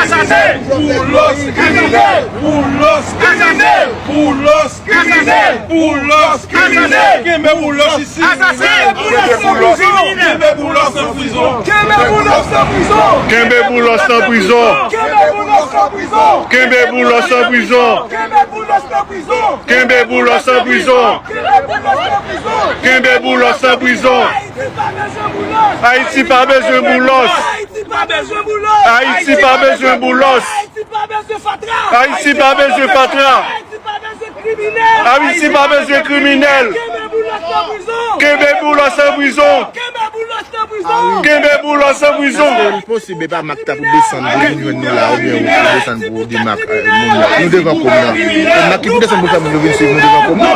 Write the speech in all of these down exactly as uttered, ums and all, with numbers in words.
Asasen! Boulos kriminèl! Boulos kriminèl! Boulos kriminèl! Boulos kriminèl! Kenbe Boulos isi! Asasen! Kenbe Boulos nan prizon! Kenbe Boulos nan prizon! Kenbe Boulos nan prizon! Kenbe Boulos nan prizon! Kenbe Boulos nan prizon! Kenbe Boulos nan prizon! Kenbe Boulos nan prizon! Ayiti pa bezwen Boulos! Ayiti pa bezwen Boulos! Ayiti pa bezwen Boulos! Ayiti pa bezwen fatra! Ayiti pa bezwen fatra! Ayiti pa bezwen kriminèl! Ayiti pa bezwen kriminèl! Kenbe Boulos nan prizon! Kenbe Boulos nan prizon! Kenbe Boulos nan prizon! Kenbe Boulos nan prizon! Èske l posib e pa Mak ta pou desann pou vin jwenn nou la, oubyen ou pou desann pou demak, eh, moun yo? Nou devan kòm nan. E Mak ki pou desann pou fè moun yo vin swiv nou devan kòm nan.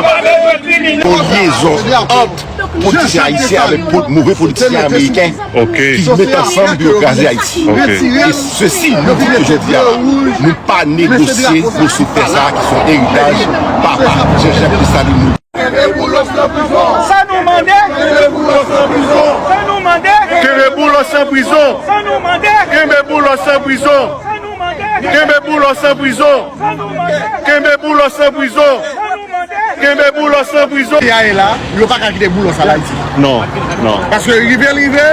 Yon lyezon ant politisyen ayisyen avèk po-, move politisyen ameriken ki met ansanm pou yo kraze Ayiti. E sesi, nou di ke jodi a la, nou pa negosye moso tè sa a ki se yon eritaj papa Jean Jacques Dessalines nou. Kenbe Boulos nan prizon! Sa nou mande! Kenbe Boulos nan prizon! Sa nou mande! Kenbe Boulos nan prizon! Sa nou mande! Kenbe Boulos nan prizon! Sa nou mande! Kenbe Boulos nan prizon! Sa nou mande! Kenbe Boulos nan prizon! Sa nou mande! Kenbe Boulos nan prizon! Peyi a ye la, yo pa ka kite Boulos al Ayiti. Non, non. Paske rive l rive,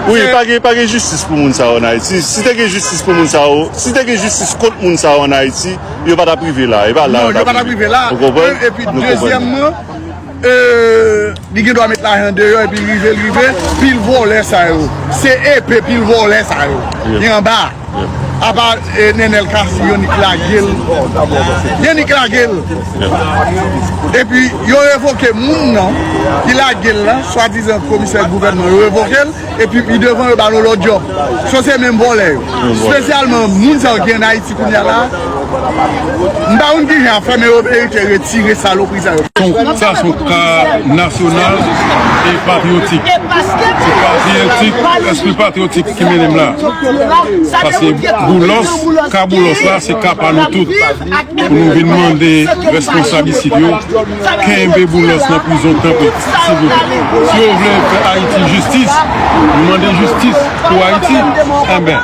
wi, se pa gen, pa gen jistis pou moun sa yo ann Ayiti. Si te gen jistis pou moun sa yo, si te gen jistis kont moun sa yo ann Ayiti, yo pa t ap rive la. E pa la yo t ap rive. Non, yo pa t ap rive la. Ou konprann? E, epi, dezyèmman, e, li gen dwa met lajan deyò, epi rive l rive, pil vòlè sa yo. Se epe pil vòlè sa yo. Ki anba. Apa, e, Nenel Cassy, yo nik lage l. Yo nik lage l. Epi, yo revoke moun nan ki lage l lan, swadizan komisè gouvènman, yo revoke l. Epi pi devan yo ba nou lòt djòb. So se menm vòlè yo. Menm vòlè. Espesyalman moun sa yo ki ann Ayiti kounye a la. M pa konn kijan y ap fè, men yo merite retire salopri sa yo. Sa se yon ka nasyonal e patriyotik. Se patriyotik, lespri patriyotik ki mennen m la. Paske Boulos, ka Boulos la, se ka pa nou tout. Pou nou vin mande responsab isit yo, kenbe Boulos nan prizon, tanpri, silvouplè. Si yo vle fè Ayiti jistis, nou mande jistis pou Ayiti, enben,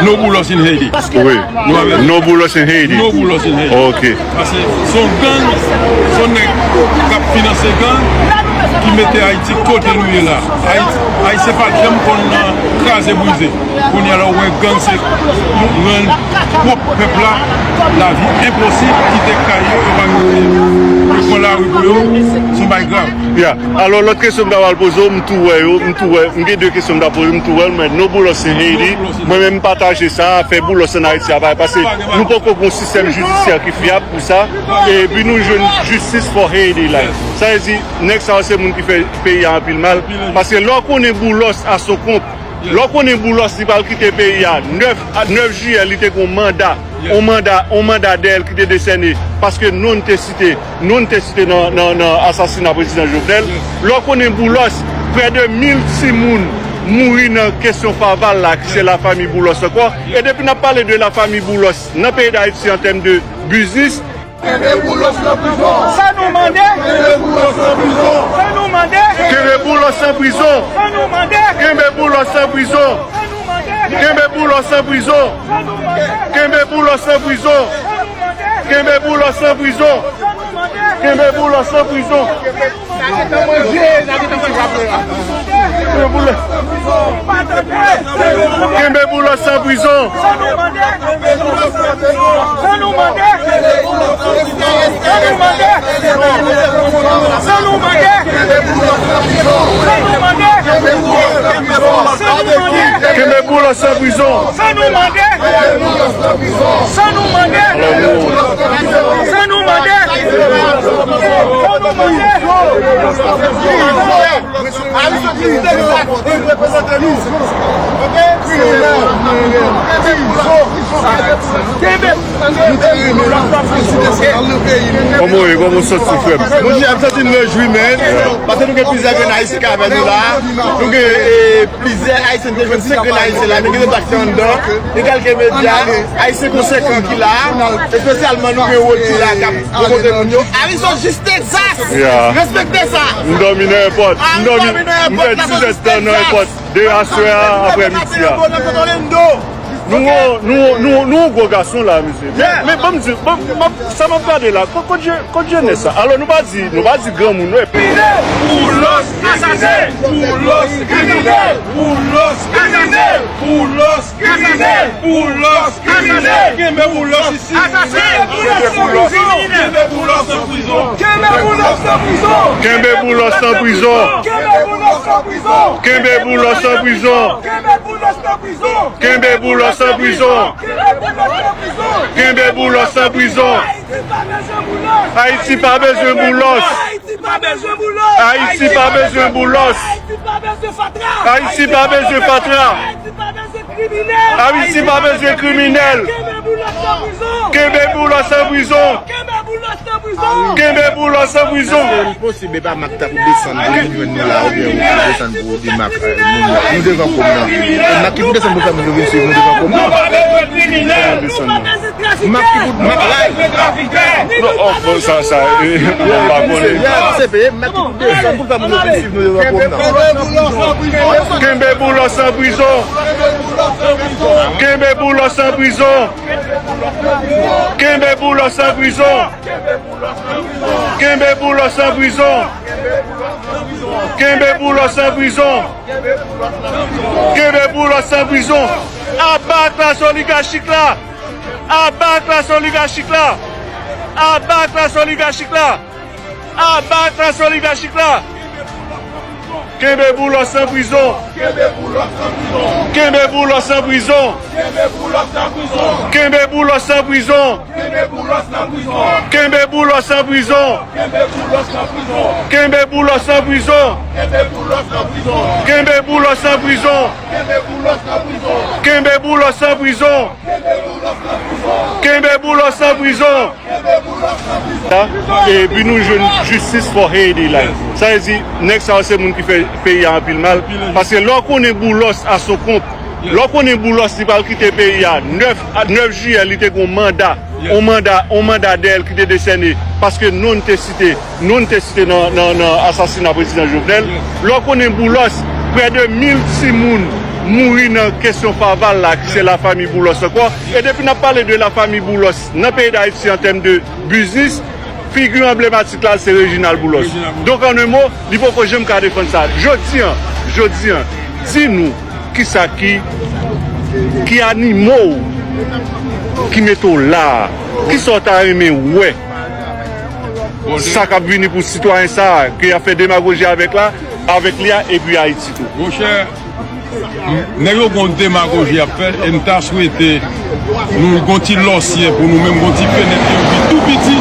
no Boulos in Haiti. Wi. Nou avè No Boulos in Haiti. No Boulos in Haiti. Ok. Paske se yon gang, se yon nèg k ap finanse gang ki mete Ayiti kote nou ye la. Ayiti, Ayisyen pa t janm konn nan kraze brize. Kounye a la, ou wè gang se rann pwòp pèp la lavi enposib, kite kay yo, yo pa gen kote. Yo pran lari pou yo, se yon bagay grav. Ya. Alò, lòt kesyon m ta pral poze w, m tou wè yo, m tou wè, m gen de kesyon m ta poze, m tou wè l, men No Boulos in Haiti, mwen menm m pataje sa, afè Boulos ann Ayiti a pa, paske nou poko gen yon sistèm jidisyè ki fyab pou sa, epi nou jwenn justice for Haiti la. Sa vle di, nèg sa yo se moun ki fè peyi a anpil mal, paske lè w konnen Boulos a son kont, lè w konnen Boulos li pral kite peyi a, nèf, a nèf jiyè li te gen yon manda, yon manda, yon manda dèyè l ki te desène, paske non l te site, non l te site nan, nan, nan asasina prezidan Jovenel. Lè w konnen Boulos, prè de mil timoun mouri nan kesyon Faval la, ki se lafanmi Boulos ankò. E depi n ap pale de lafanmi Boulos nan peyi Dayiti an tèm de biznis, Kenbe Boulos nan prizon! Sa nou mande! Kenbe Boulos nan prizon! Sa nou mande! Kenbe Boulos nan prizon! Sa nou mande! Kenbe Boulos nan prizon! Sa nou mande! Kenbe Boulos nan prizon! Sa nou mande! Kenbe Boulos nan prizon! Sa nou mande! Kenbe Boulos nan prizon! Sa nou mande! Kenbe Boulos nan prizon! Kenbe Boulos nan prizon! Sa nou mande? Sa nou mande? Sa nou mande? Sa nou mande? Kenbe Boulos nan prizon! Sa nou mande? Sa nou mande? Sa nou mande? Sa nou mande? Ariston Jistès la, li reprezante nou. Ok? Kenbe. Kòman w ye? Kòman w santi, frè m? Monchè, m santi m rejwi, man. Paske nou gen plizyè grenn Ayisyen k avè nou la. Nou gen, eh, plizyè Ayisyen, te jwenn senk grenn Ayisyen la, men gen lòt la ki te anndan. Gen kèlke medya, Ayisyen konsekan ki la. Espesyalman, nou gen Wod ki la, k ap pwomote moun yo. Ariston Jistès! Yeah. Respekte sa! M dòmi nan èpòt. M dòmi, m fè dizèdtan nan èpòt. De aswè a, aprè midi a. Nou, nou, nou, nou, nou gwo gason la, mesye. Men, men, ban m di, ban m, ban m, sa m ap gade la, kot, kot je-, kot jenès sa? Alò, nou pa di, nou pa di granmoun, non. Boulos asasen! Boulos kriminèl! Boulos kriminèl! Boulos kriminèl! Boulos kriminèl! Kenbe Boulos isit! Asasen! Kenbe Boulos! Kenbe Boulos nan prizon! Kenbe Boulos nan prizon! Kenbe Boulos nan prizon! Kenbe Boulos nan prizon! Kenbe Boulos nan prizon! Kenbe Boulos nan prizon! Kenbe Boulos nan prizon! Kenbe Boulos nan prizon! Ayiti pa bezwen Boulos! Ayiti pa bezwen Boulos! Ayiti pa bezwen fatra! Ayiti pa bezwen fatra! Ayiti pa bezwen kriminèl! Ayiti pa bezwen kriminèl! Kenbe Boulos nan prizon! Kenbe Boulos nan prizon! Kenbe Boulos nan prizon! Kenbe Boulos nan prizon! Posib e pa Mak ta pou desann pou vin jwenn nou la, oubyen ou pou desann pou di Mak, eh, moun yo. Nou devan kòm nan. E Mak ki pou desann pou fè moun yo vin swiv nou devan kòm nan. Kòman desann nan? Mak ki pou, Mak la. Non, oh, bon, sa, sa, eh, bon, pa konnen. Ya, se peye, Mak ki pou desann pou fè moun yo vin swiv nou devan kòm nan. Kenbe Boulos nan prizon. Kenbe Boulos nan prizon. Kenbe Boulos nan prizon. Kenbe Boulos nan prizon! Kenbe Boulos nan prizon! Kenbe Boulos nan prizon! Aba klas oligachik la! Aba klas oligachik la! Aba klas oligachik la! Aba klas oligachik la! Kenbe Boulos nan prizon! Kenbe Boulos nan prizon! Kenbe Boulos nan prizon! Kenbe Boulos nan prizon! Kenbe Boulos nan prizon! Kenbe Boulos nan prizon! Kenbe Boulos nan prizon! Kenbe Boulos nan prizon! Kenbe Boulos nan prizon! Epi nou jwenn jistis for Haiti la. Sa vle di, nèg sa yo se moun ki fè peyi a anpil mal. Paske lè w konnen Boulos a son kont, lè w konnen Boulos li pral kite peyi a, nèf, nèf jiyè li te gen yon manda, yon manda, yon manda dèyè l ki te desène, paske non l te site, non l te site nan, nan, nan asasina prezidan Jovenel. Lè w konnen Boulos, prè de mil timoun mouri nan kesyon Faval la, ki se lafanmi Boulos ankò. E depi n ap pale de lafanmi Boulos nan peyi Dayiti an tèm de biznis, figi anblematik la se Reginald Boulos. Donk, an en mo, li poko janm ka defann sa. Jodi an, jodi an, di nou kisa ki, ki anime w ki mete w la a? Kisa w ta renmen wè? Sa k ap vini pou sitwayen sa a, ke y ap fè demagoji avèk la, avèk li a, epi Ayiti tou. Monchè, nèg yo gon demagoji y ap fè, e m ta swete nou gon ti lòsyè pou nou menm, gon ti fenèt ki ouvri tou piti.